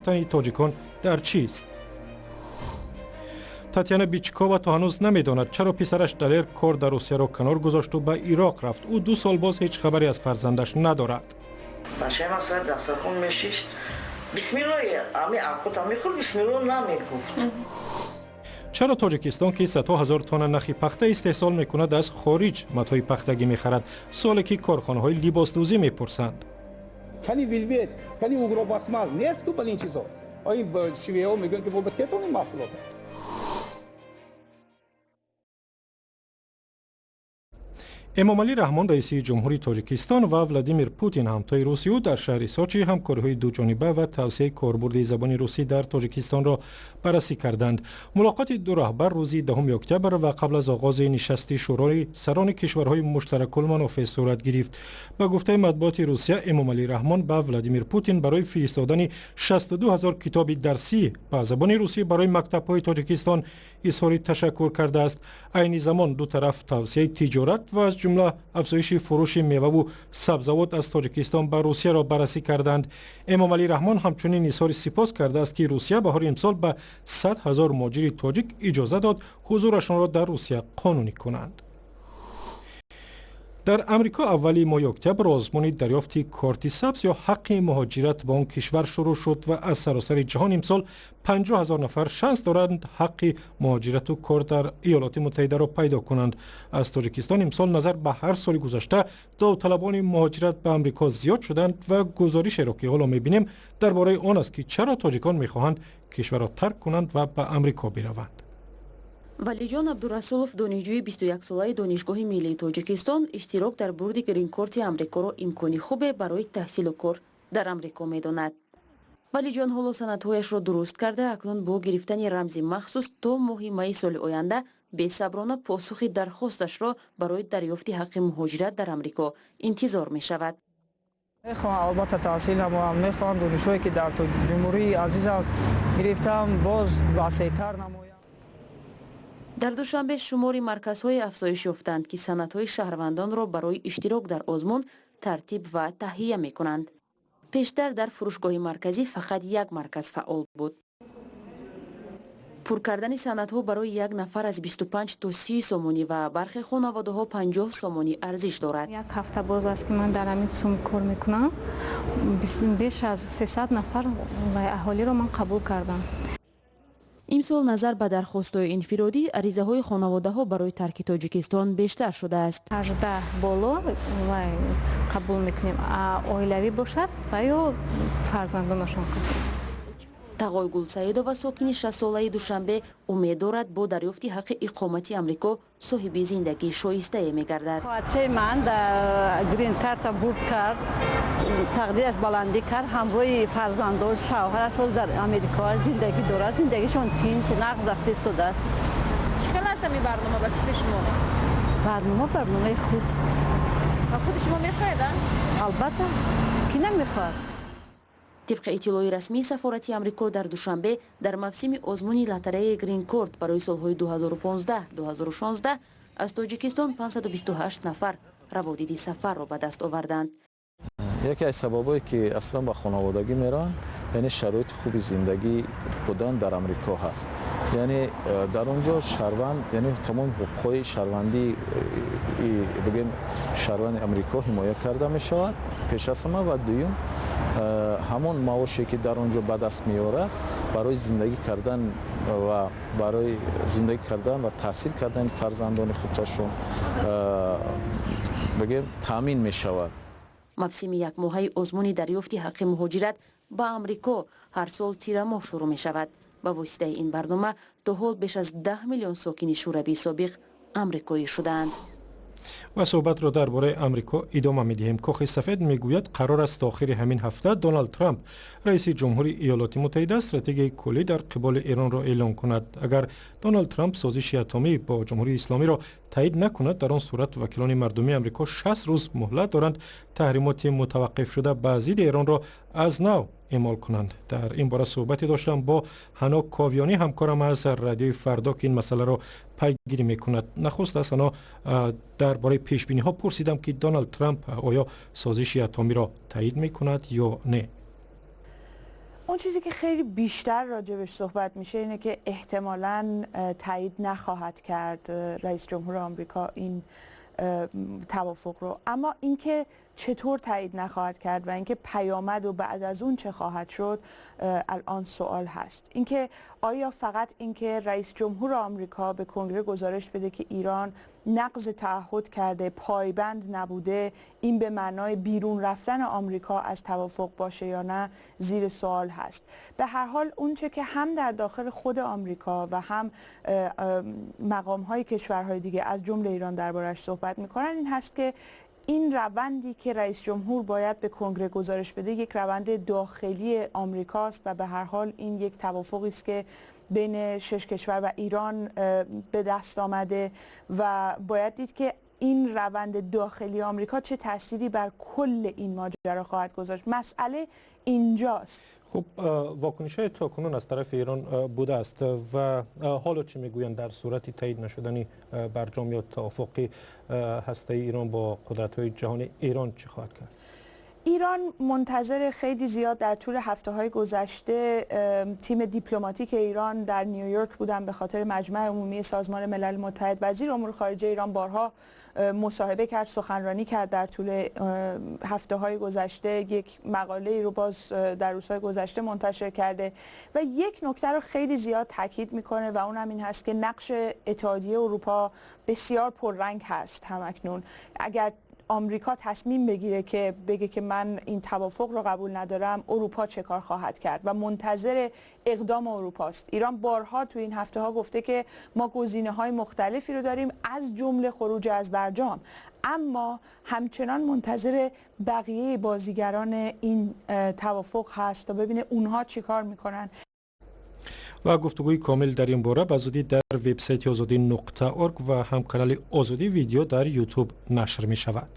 Рафтани тоҷикон дар чист? Татяна Бичкова то ҳанӯз намедонад, чаро писараш Далер кор дар Русияро канор гузошту ба Ироқ рафт. Ӯ 2 сол боз ҳеҷ хабаре аз фарзандаш надорад. Бачаи ман сари дастархон мешишт, бисмилло, ами акута мехӯрд, бисмилло намегуфт. Чаро Тоҷикистон, ки садҳо ҳазор тонна нахи пахта истеҳсол мекунад, аз хориҷ матои пахтагӣ мехарад? Суоле, ки корхонаҳои либосдӯзӣ мепурсанд. Кани вельвет, кани угробахмал нест ку, бал ин чизо. Ин швеяҳо мегӯянд, ки мо ба тетоним маҳсулот. Эмомалӣ Раҳмон, раиси ҷумҳури Тоҷикистон, ва Владимир Путин, ҳамтои русии ӯ, дар шаҳри Сочи ҳамкориҳои дуҷониба ва тавсеаи корбурди забони русӣ дар Тоҷикистонро баррасӣ карданд. Мулоқоти ду раҳбар рӯзи 10 октябр ва қабл аз оғози нишасти Шӯрои сарони кишварҳои муштаракулманофеъ сурат гирифт. Ба гуфтаи матбуоти Русия, Эмомалӣ Раҳмон ба Владимир Путин барои фиристодани 62 ҳазор китоби дарсӣ ба забони русӣ барои мактабҳои Тоҷикистон изҳори ташаккур кардааст. Айни замон ду тараф тавсеаи тиҷорат ва аз ҷумла афзоиши фурӯши меваву сабзавот аз Тоҷикистон ба Русияро баррасӣ карданд. Эмомалӣ Раҳмон ҳамчунин изҳори сипос кардааст, ки Русия баҳори имсол ба 100 ҳазор муҳоҷири тоҷик иҷоза дод ҳузурашонро дар Русия қонунӣ кунанд. Дар Амрико аввали моҳи октябр озмуни дарёфти корти сабз ё ҳаққи муҳоҷират ба он кишвар шурӯъ шуд ва аз саросари ҷаҳон имсол 50 ҳазор нафар шанс доранд ҳаққи муҳоҷирату кор дар Иёлоти Муттаҳидаро пайдо кунанд. Аз Тоҷикистон имсол назар ба ҳар соли гузашта довталабони муҳоҷират ба Амрико зиёд шуданд ва гузоришеро, ки ҳоло мебинем, дар бораи он аст, ки чаро тоҷикон мехоҳанд кишварро тарк кунанд ва ба Амрико бираванд. Валиҷон Абдурасулов, донишҷӯи 21-солаи Донишгоҳи миллии Тоҷикистон, иштирок дар бурди гринкорти Амрикоро имкони хубе барои таҳсилу кор дар Амрико медонад. Валиҷон ҳоло санадҳояшро дуруст карда, акнун бо гирифтани рамзи махсус то моҳи майи соли оянда бесаброна посухи дархосташро барои дарёфти ҳаққи муҳоҷират дар Амрико интизор мешавад. Мехоҳам, албатта, таҳсил намоям. Мехоҳам донишҳое, ки дар ҷумҳурии азизам гирифтам, боз васеътар намоям. Дар Душанбе шумори марказҳое афзоиш ёфтанд, ки санадҳои шаҳрвандонро барои иштирок дар озмун тартиб ва таҳия мекунанд. Пештар дар фурӯшгоҳи марказӣ фақат як марказ фаъол буд. Пур кардани санадҳо барои як нафар аз 25 то 30 сомонӣ ва бархе хонаводаҳо 50 сомонӣ арзиш дорад. Як ҳафта боз аст, ки ман дар ҳамин ЦУМ кор мекунам. Беш аз 300 нафар аҳолиро ман қабул кардам. Имсол назар ба дархостҳои инфиродӣ аризаҳои хонаводаҳо барои тарки Тоҷикистон бештар шудааст. 18 боло қабул мекунем, оилавӣ бошад ва ё фарзандонашон қабул. Тағой Гулсаидова, сокини 60-солаи Душанбе, умед дорад, бо дарёфти ҳаққи иқомати Амрико соҳиби зиндагии шоистае мегардад. Хоҳарчаи ман дар грин-карта бурд кард, тақдираш баландӣ кард. Ҳамроҳи фарзандон, шавҳараш ҳоз дар Америко зиндагӣ дорад. Зиндагишон тинч, нағз рафта истодааст. Чӣ хел аст ами барнома ба фикри шумо? Барнома барномаи хуб. Ва худи шумо мехоҳед? Албатта, кӣ намехоҳад? Тибқи иттилои расмии сафорати Амрико дар Душанбе, дар мавсими озмуни лотареяи гринкорт барои солҳои 2015-2016 аз Тоҷикистон 528 нафар раводиди сафарро ба даст оварданд. Яке аз сабабҳое, ки аслан ба хонаводагӣ мераванд, яъне шароити хуби зиндагӣ будан дар Амрико ҳаст. Яъне дар он ҷо шаҳрванд, яъне тамоми ҳуқуқҳои шаҳрвандӣ, бигем, шаҳрванди Амрико ҳимоя карда мешавад пеш аз ҳама. Ва дуюм, ҳамон маоше, ки дар он ҷо ба даст меорад, барои зиндагӣ кардан ва барои зиндагӣ кардан ва таҳсил кардани фарзандони худашон, бигем, таъмин мешавад. Мавсими якмоҳаи озмуни дарёфти ҳаққи муҳоҷират ба Амрико ҳар сол тирамоҳ шурӯъ мешавад. Ба воситаи ин барнома то ҳол беш аз 10 миллион сокини Шӯравии собиқ амрикоӣ шудаанд. Ва суҳбатро дар бораи Амрико идома медиҳем. Кохи Сафед мегӯяд, қарор аст то охири ҳамин ҳафта Доналд Трамп, раиси ҷумҳури Иёлоти Муттаҳида, стратегияи куллӣ дар қиболи Эронро эълон кунад. Агар Доналд Трамп созиши атомӣ бо Ҷумҳурии Исломиро таъид накунад, дар он сурат вакилони мардумии Амрико 60 рӯз муҳлат доранд таҳримоти мутаваққифшуда ба зидди Эронро аз нав эъмол кунанд. Дар ин бора суҳбате доштам бо Ҳано Ковиёнӣ, ҳамкорам аз Радиои Фардо, ки ин масъаларо пайгирӣ мекунад. Нахуст аз Ҳано дар бораи пешбиниҳо пурсидам, ки Доналд Трамп оё созиши атомиро таъид мекунад ё не. اون چیزی که خیلی بیشتر راجبش صحبت میشه اینه که احتمالاً تایید نخواهد کرد رئیس جمهور آمریکا این توافق رو، اما اینکه چطور تایید نخواهد کرد و اینکه پیامد و بعد از اون چه خواهد شد الان سوال هست. اینکه آیا فقط اینکه رئیس جمهور آمریکا به کنگره گزارش بده که ایران نقض تعهد کرده، پایبند نبوده، این به معنای بیرون رفتن آمریکا از توافق باشه یا نه زیر سوال هست. به هر حال اونچه که هم در داخل خود آمریکا و هم مقام‌های کشورهای دیگه از جمله ایران دربارش صحبت میکنن این هست که این روندی که رئیس جمهور باید به کنگره گزارش بده یک روند داخلی آمریکاست و به هر حال این یک توافقی است که بین 6 کشور و ایران به دست آمده و باید دید که این روند داخلی آمریکا چه تأثیری بر کل این ماجرا خواهد گذاشت. مسئله اینجاست. خب واکنش‌های تاکنون از طرف ایران بوده است و حالا چه میگویند در صورت تایید نشدن برجام یا توافق هسته‌ای ایران با قدرت‌های جهان، ایران چه خواهد کرد؟ ایران منتظر خیلی زیاد در طول هفته‌های گذشته تیم دیپلماتیک ایران در نیویورک بودن به خاطر مجمع عمومی سازمان ملل متحد. وزیر امور خارجه ایران بارها مصاحبه کرد، سخنرانی کرد در طول هفته‌های گذشته، یک مقاله رو باز در روزهای گذشته منتشر کرده و یک نکته رو خیلی زیاد تاکید میکنه و اونم این هست که نقش اتحادیه اروپا بسیار پررنگ هست همکنون. اگر آمریکا تصمیم بگیره که بگه که من این توافق رو قبول ندارم، اروپا چه کار خواهد کرد و منتظر اقدام اروپاست. ایران بارها تو این هفته ها گفته که ما گزینه های مختلفی رو داریم از جمله خروج از برجام، اما همچنان منتظر بقیه بازیگران این توافق هست تا ببینه اونها چی کار میکنن. و گفتگوی کامل در این باره به زودی در وبسایت ozodi.org و هم کانال آزادی ویدیو در یوتیوب نشر می شود.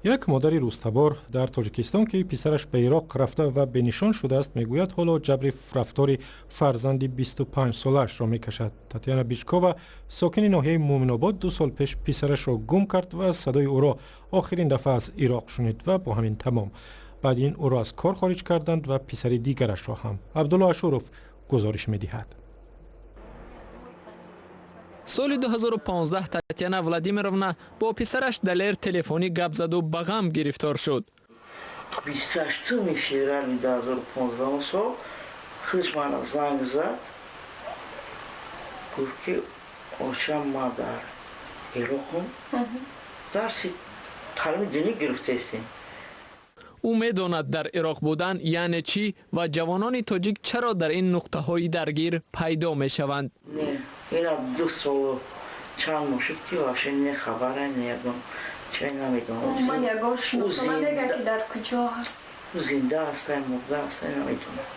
Як модари рӯзтабор дар Тоҷикистон, ки писараш ба Ироқ рафта ва бенишон шудааст, мегӯяд ҳоло ҷабри рафтори фарзанди 25-солаашро мекашад. Татьяна Бичкова, сокини ноҳияи Муъминобод, 2 сол пеш писарашро гум кард ва садои ӯро охирин дафъа аз Ироқ шунид ва бо ҳамин тамом. Баъд ин ӯро аз кор хориҷ карданд ва писари дигарашро ҳам. Абдулло Ашуров гузориш медиҳад. Соли 2015 Татьяна Владимировна бо писараш Далер телефонӣ гап заду ба ғам гирифтор шуд. 28 феврали 2015 сол худаш мана занг зад, гуфт ки очам ма дар Ироқум дарси таълими динӣ гирифтаистем. Ӯ медонад дар Ироқ будан яъне чӣ ва ҷавонони тоҷик чаро дар ин нуқтаҳои даргир пайдо мешаванд. Ина 2 сол чанд моҳ шуд ки вообще не хабара, не ягон чизе намедонам. Ман ягон шиносо намегӯям ки дар куҷо ҳаст. Зинда аст, мурда аст, намедонам.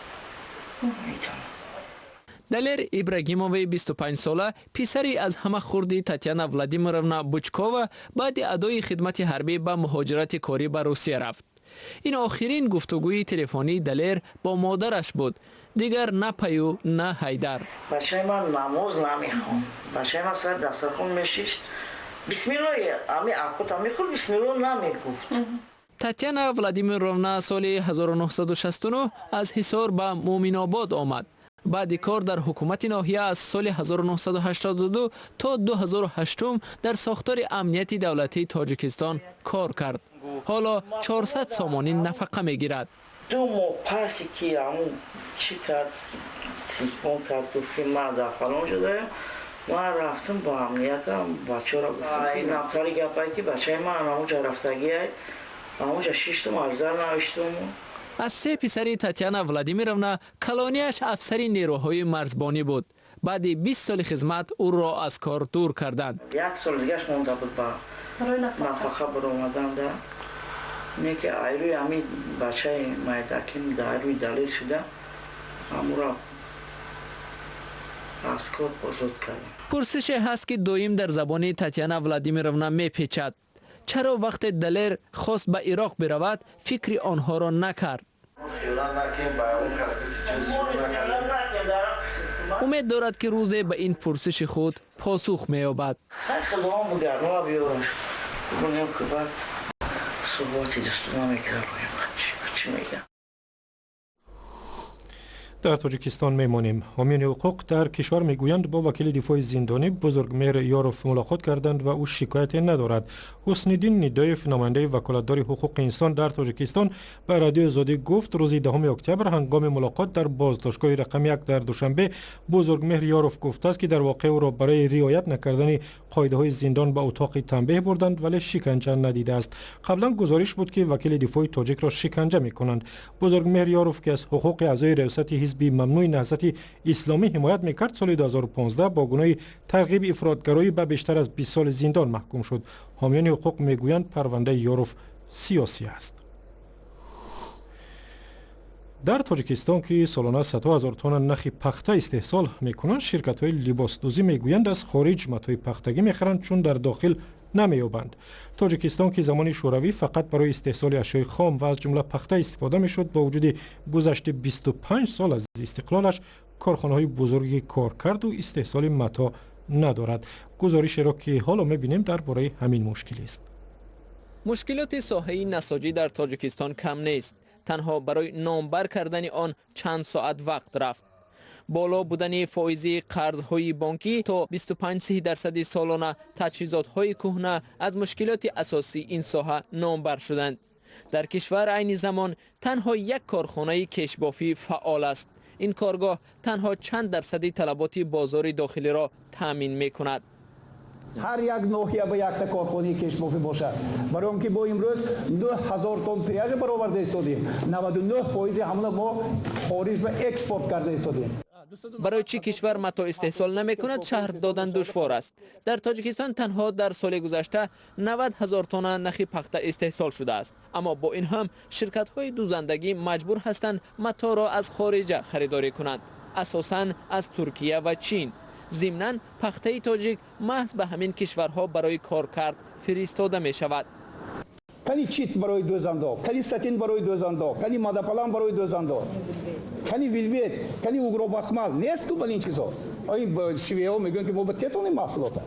Далер Ибрагимови 25-сола, писари аз ҳама хурди Татьяна Владимировна Бучкова, баъди адои хидмати ҳарбӣ ба муҳоҷирати корӣ ба Русия рафт. Ин охирин гуфтугӯи телефонии Далер бо модараш буд. Дигар на паю, на ҳайдар. Бачаи ман намоз намехонд. Бачаи ман сари дастархон мешишт, бисмиллоҳ ами акута мехӯрд, бисмиллоҳ намегуфт. Татьяна Владимировна соли 1969 аз Ҳисор ба Муъминобод омад. Баъди кор дар ҳукумати ноҳия аз соли 1982 то 2008 дар сохтори амнияти давлатии Тоҷикистон кор кард. Ҳоло 400 сомонӣ нафақа мегирад. 2 моҳ пасе ки ҳамун чӣ кард, телефон кард, гуфт ки ман дар фалон ҷо дорам. Ман рафтам бо амниятам, бачаро гуфтам ин намтари гапае ки бачаи ман ҳамонҷо рафтагиай, ҳамонҷо шиштум, арза навиштум. Аз 3 писари Татьяна Владимировна калонияш афсари нерӯҳои марзбонӣ буд. Баъди 20 соли хизмат ӯро аз кор дур карданд. 1 сол дигаш монда буд ба нафақа баромаданда. Не ки айрӯи ҳамин бачаи майдаким дар рӯи далел шуда, ҳамуро аз кор озод кардем. Пурсише ҳаст, ки доим дар забони Татьяна Владимировна мепечад: чаро вақте Далер хост ба Ироқ биравад, фикри онҳоро накард? Хиёнат накем ба он кас, ки чиз накардем. Умед дорад, ки рӯзе ба ин пурсиши худ посух меёбад. Хай, худованд бугардона биёраш, бигӯем, ки баъд суҳбати дӯстона мекардем, чӣ мегам. Дар Тоҷикистон мемонем. Ҳомиёни ҳуқуқ дар кишвар мегӯянд, бо вакили дифои зиндонӣ Бузургмеҳр Ёров мулоқот карданд ва ӯ шикояте надорад. Ҳусниддин Нидоев, намояндаи ваколатдори ҳуқуқи инсон дар Тоҷикистон, ба Радиои Озодӣ гуфт, рӯзи 10 октябр ҳангоми мулоқот дар боздоштгоҳи рақами 1 дар Душанбе Бузургмеҳр Ёров гуфтааст, ки дар воқеъ ӯро барои риоят накардани қоидаҳои зиндон ба утоқи танбеҳ бурданд, вале шиканҷа надидааст. Қаблан гузориш буд, ки вакили дифои тоҷикро шиканҷа мекунанд. Бузургмеҳр Ёров, ки аз ҳуқуқи аъзои раёсати ҳизби мамнӯи Наҳзати Исломӣ ҳимоят мекард, соли 2015 бо гуноҳи тарғиби ифротгароӣ ба бештар аз 20 соли зиндон маҳкум шуд. Ҳомиёни ҳуқуқ мегӯянд, парвандаи Ёров сиёсӣ аст. Дар Тоҷикистон, ки солона садҳо ҳазор тонна нахи пахта истеҳсол мекунанд, ширкатҳои либосдӯзӣ мегӯянд, аз хориҷ матои пахтагӣ мехаранд, чун дар дохил намеёбанд. Тоҷикистон, ки замони Шӯравӣ фақат барои истеҳсоли ашёи хом ва аз ҷумла пахта истифода мешуд, бо вуҷуди гузашти 25 сол аз истиқлолаш корхонаҳои бузурги коркарду истеҳсоли матоъ надорад. Гузоришеро, ки ҳоло мебинем, дар бораи ҳамин мушкилист. Мушкилоти соҳаи насоҷӣ дар Тоҷикистон кам нест. Танҳо барои номбар кардани он чанд соат вақт рафт. Боло будани фоизи қарзҳои бонкӣ то 25-30 дарсади солона, таҷҳизотҳои кӯҳна аз мушкилоти асосии ин соҳа номбар шуданд. Дар кишвар айни замон танҳо як корхонаи кешбофӣ фаъол аст. Ин коргоҳ танҳо чанд дарсади талаботи бозори дохилиро таъмин мекунад. Ҳар як ноҳия ба якта корхонаи кешбофӣ бошад, барои он ки мо имрӯз 9000 тонн пряжа бароварда истодем, 99 фоизи ҳамона мо хориҷ ба экспорт карда истодем. Барои чӣ кишвар матоъ истеҳсол намекунад, шарҳ додан душвор аст. Дар Тоҷикистон танҳо дар соли гузашта 90 ҳазор тонна нахи пахта истеҳсол шудааст, аммо бо ин ҳам ширкатҳои дӯзандагӣ маҷбур ҳастанд матоъро аз хориҷа харидорӣ кунанд, асосан аз Туркия ва Чин. Зимнан, пахтаи тоҷик маҳз ба ҳамин кишварҳо барои коркард фиристода мешавад. Кани чит барои дӯзандо, кани сатин барои дӯзандо, кани мадафалан барои дӯзандо, кани вельвет, кани угробахмал нест ку. Ин чизо ин швеяҳо мегӯянд, ки мо ба тетонем маҳсулота.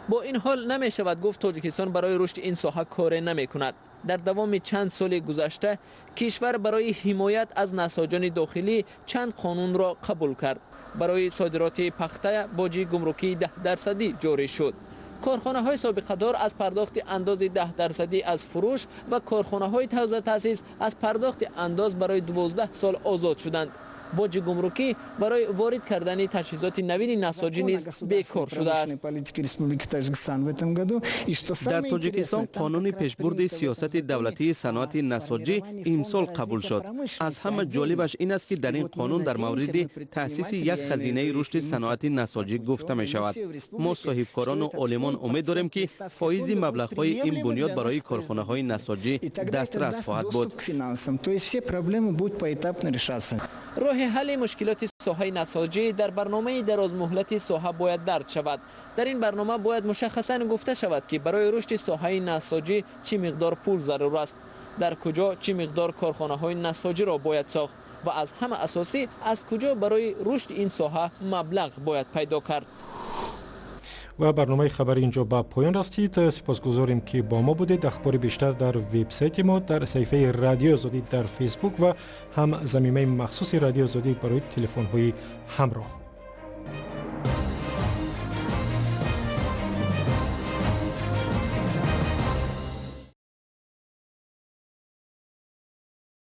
Бо ин ҳол, намешавад гуфт, Тоҷикистон барои рушди ин соҳа коре намекунад. Дар давоми чанд соли гузашта кишвар барои ҳимоят аз насоҷони дохилӣ чанд қонунро қабул кард. Барои содироти пахта боҷи гумрукии 10 дарсадӣ ҷорӣ шуд. Корхонаҳои собиқадор аз пардохти андози 10 дарсадӣ аз фурӯш ва корхонаҳои тозатаъсис аз пардохти андоз барои 12 сол озод шуданд. Боҷи гумрукӣ барои ворид кардани таҷҳизоти навини насоҷӣ низ бекор шудааст. Дар Тоҷикистон қонуни пешбурди сиёсати давлатии саноати насоҷӣ имсол қабул шуд. Аз ҳама ҷолибаш ин аст, ки дар ин қонун дар мавриди таъсиси як хазинаи рушди саноати насоҷӣ гуфта мешавад. Мо, соҳибкорону олимон, умед дорем, ки фоизи маблағҳои ин бунёд барои корхонаҳои насоҷӣ дастрас хоҳад буд. Роҳи ҳалли мушкилоти соҳаи насоҷӣ дар барномаи дарозмуҳлати соҳа бояд дарҷ шавад. Дар ин барнома бояд мушаххасан гуфта шавад, ки барои рушди соҳаи насоҷӣ чӣ миқдор пул зарур аст, дар куҷо чӣ миқдор корхонаҳои насоҷиро бояд сохт ва аз ҳама асосӣ, аз куҷо барои рушди ин соҳа маблағ бояд пайдо кард. Ва барномаи хабари инҷо ба поён расид. Сипосгузорем, ки бо мо будед. Ахбори бештар дар вебсайти мо, дар саҳифаи Радиои Озодӣ дар Фейсбук ва ҳам замимаи махсуси Радиои Озодӣ барои телефонҳои ҳамроҳ.